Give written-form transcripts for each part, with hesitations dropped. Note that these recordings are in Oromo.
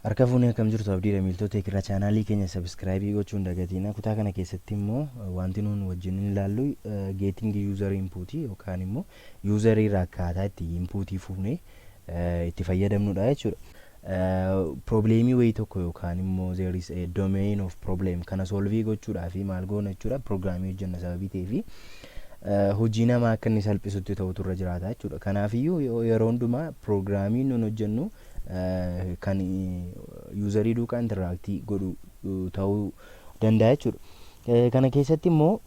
Harka fuunee, akkam jirtu? Abdiidha. Miiltota irra chaanaalii keenya subscribe gochuun dagatiina. Kutaa kana keessatti immoo wanti nuun wajjin ilaallu getting user input yookaan immoo user irraa akkaataa itti inputii fuunee itti fayyadamnudha jechuudha. Problemii wayii tokko yookaan immoo there is a domain of problem kana solve gochuudhaaf maal goona jechuudha? Programii hojjenna. Sababii ta'eefi hojii namaa akka inni salphisutti ta'utu irra jiraata jechuudha. Kanaafiyyuu yeroo hundumaa programii nuun hojjennu kan userii duukaa interact godhu ta'uu danda'a jechuudha. Kana keessatti immoo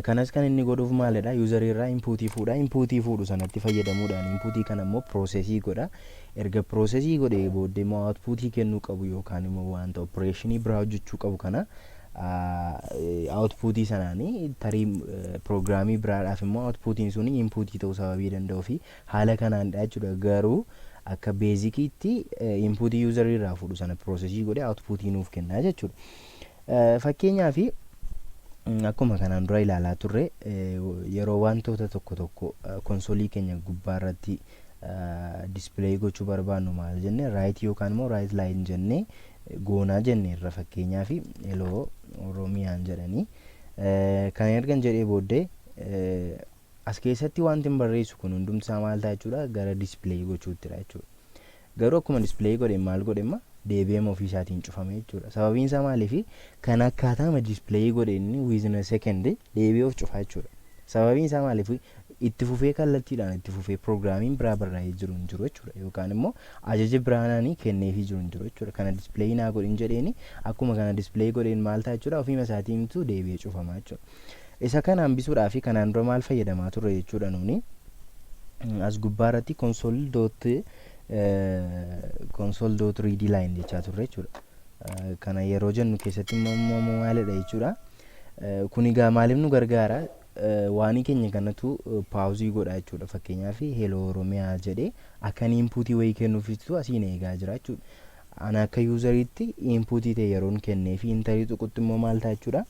kanas kan inni godhuuf maalidha? Userii irraa inputii fuudha. Inputii fuudhu sanatti fayyadamuudhaan inputii kana immoo process godha. Erga process godhee booddee immoo outputii kennuu qabu yookaan immoo wanta operationii biraa hojjechuu qabu kana outputii sanaanii tarii programii biraadhaaf immoo outputiin suni inputii ta'uu sababii danda'uu fi haala kanaanidha jechuudha. Garuu akka basiciitti inputii userii irraa fuudhu sana process godhee outputii nuuf kennaa jechuudha. Fakkeenyaaf, akkuma kanaan dura ilaalaa turre, yeroo wantoota tokko tokko consoleii keenya gubbaa irratti display gochuu barbaannu maal jenne? Write yookaan immoo write line jennee goonaa jenne irra. Fakkeenyaaf, "Hello Oromiyaan" jedhanii kan ergan jedhee booddee as keessatti wanti hin barreessu kun hundumtisaa maal ta'a jechuudha? Gara display gochuuttidha jechuudha. Garuu akkuma display godhe maal godhe? Deebi'eema ofii isaatiin cufame jechuudha. Sababiin isaa maaliifi? Kan akkaataama display godhe inni within a second deebi'ee of cufa jechuudha. Sababiin isaa maaliif? Itti fufee, kallattiidhaan itti fufee programiin biraa barraa'ee jiru hin jiru jechuudha. Yookaan immoo ajaja biraanaanii kenneefii jiru hin jiru jechuudha. Kana display naa godhin jedheeni, akkuma kana display godheen maal ta'a jechuudha? Ofiima isaatiintu deebi'ee cufama jechuudha. Isa kana hambisuudhaaf kanaan dura maal fayyadamaa turre jechuudha? Nuuni as gubbaa irratti console dot read line jechaa turre jechuudha. Kana yeroo jennu keessatti immoo maalidha jechuudha? Kun egaa maaliif nu gargaara? Waanii keenya kanatu pause godha jechuudha. Fakkeenyaaf, "Hello Oromiyaa" jedhee akka inni inputii wayii kennuufitu asiin eegaa jira jechuudha. Ana akka useriitti inputii ta'e yeroon kennee fi enterii tuqutti immoo maal ta'a jechuudha?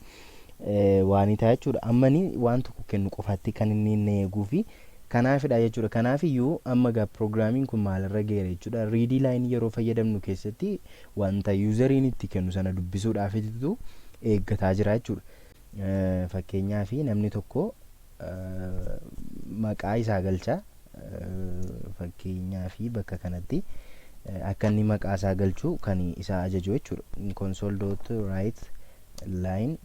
Waanii ta'a jechuudha. Amma inni waan tokko kennu qofaatti kan inni inni eeguu fi kanaafidha jechuudha. Kanaaf iyyuu amma egaa programiin kun maalirra geera jechuudha? Read line yeroo fayyadamnu keessatti wanta useriin itti kennu sana dubbisuudhaafitu eeggataa jira jechuudha. Fakkeenyaaf, namni tokko maqaa isaa galcha. Fakkeenyaaf, bakka kanatti akka inni maqaa isaa galchu kan isa ajaju jechuudha. Console dot write line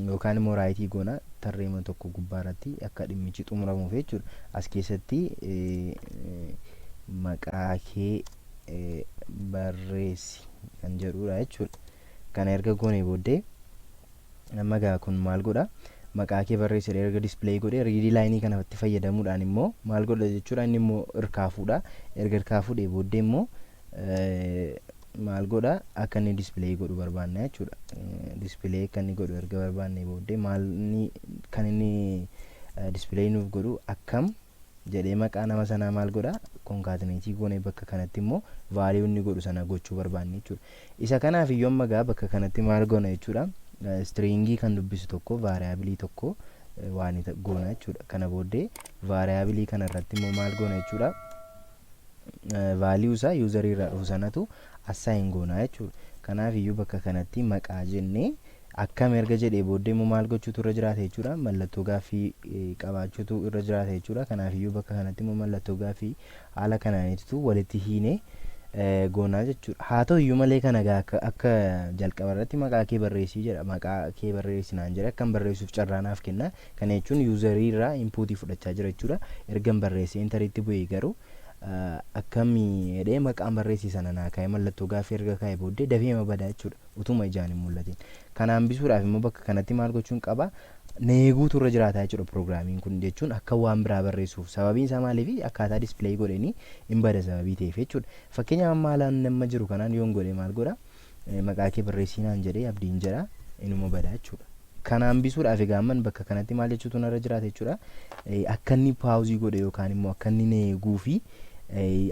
yookaan immoo write goona tarreema tokko gubbaa irratti akka dhimmichi xumuramuuf jechuudha. As keessatti "Maqaa kee barreessi" kan jedhudha jechuudha. Kana erga goone booddee amma egaa kun maal godha? "Maqaa kee barreessi" erga display godhee, read lineii kanatti fayyadamuudhaan immoo maal godha jechuudha? Inni immoo hirkaa fuudha. Erga hirkaa fuudhee booddee immoo maal godha? Akka inni display godhu barbaanna jechuudha. Display akka inni godhu erga barbaanne booddee maal inni kan inni display nuuf godhu? "Akkam" jedhee maqaa nama sanaa maal godha? Concatenate goone bakka kanatti immoo value inni godhu sana gochuu barbaanne jechuudha. Isa kanaaf iyyuu amma egaa bakka kanatti maal goona jechuudha? Stringii kan dubbisu tokko, variable tokko waan goona jechuudha. Kana booddee variable kana irratti immoo maal goona jechuudha? Value isaa userii irraa dhufu sanatu assign goona jechuudha. Kanaaf iyyuu bakka kanatti "maqaa" jennee, "akkam" erga jedhee booddee immoo maal gochuutu irra jiraata jechuudha? Mallattoo gaaffii qabaachuutu irra jiraata jechuudha. Kanaaf iyyuu bakka kanatti immoo mallattoo gaaffii haala kanaanitu walitti hiinee goonaa jechuudha. Haa ta'u iyyuu malee, kana egaa akka jalqaba irratti "Maqaa kee barreessii" jedha. "Maqaa kee barreessi" naan jedha. Akkan barreessuuf carraa naaf kenna. Kana jechuun userii irraa inputii fudhachaa jira jechuudha. Ergan barreessee enteriitti bu'ee garuu "Akkamii" jedhee maqaan barreessi sana naa kaa'e, mallattoo gaaffii erga kaa'e booddee dafee badaa jechuudha, utuma ijaan hin mul'atin. Kana hambisuudhaaf immoo bakka kanatti maal gochuun qaba? Na eeguutu irra jiraata jechuudha programiin kun, jechuun akka waan biraa barreessuuf. Sababiin isaa maaliif? Akkaataa display godhanii hin bada sababii ta'eef jechuudha. Fakkeenyaaf, amma haalaan nama jiru kanaan yoon godhe maal godha? "Maqaa kee barreessii" naan jedhee, "Abdiin" jedha, inuma bada jechuudha. Kana hambisuudhaaf egaa amman bakka kanatti maal jechuutu narra jiraata jechuudha? Akka inni pause godhe yookaan immoo akka inni na eeguu fi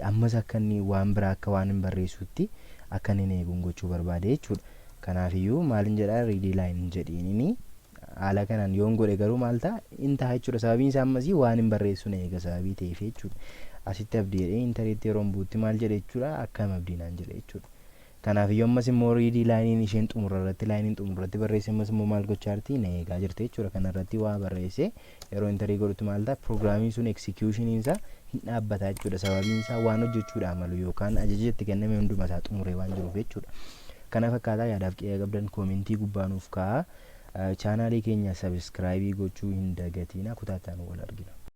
ammas akka inni waan biraa akka waan hin barreessutti akka inni na eeguun gochuu barbaade jechuudha. Kanaafiyyuu maalin jedhaa? "Read line" jedhiinini. Haala kanaan yoon godhe garuu maal ta'a? In ta'a jechuudha. Sababiin isaa ammasii waan hin barreessu na eega sababii ta'eef jechuudha. Asitti "Abdii" jedhee enteriitti yeroon buutti maal jedhe jechuudha? "Akkam Abdii" naan jedhe jechuudha. Kanaaf iyyuu ammas immoo read lineiin isheen xumura irratti, lineiin xumura irratti barreesse ammas immoo maal gochaa jirti? Na eegaa jirti jechuudha. Kana irratti waa barreesse yeroo enterii godhutti maal ta'a? Piroogiraamiin sun executioniin isaa hin dhaabbata jechuudha. Sababiin isaa waan hojjechuudhaa malu yookaan ajaja itti kenname hunduma isaa xumuree waan jiruuf jechuudha. Kana fakkaataa. Yaadaaf qe'ee qabdan commentii gubbaa nuuf kaa'aa. Channelii keenya subscribe gochuu hin dagatina. Kutaataan wal argina.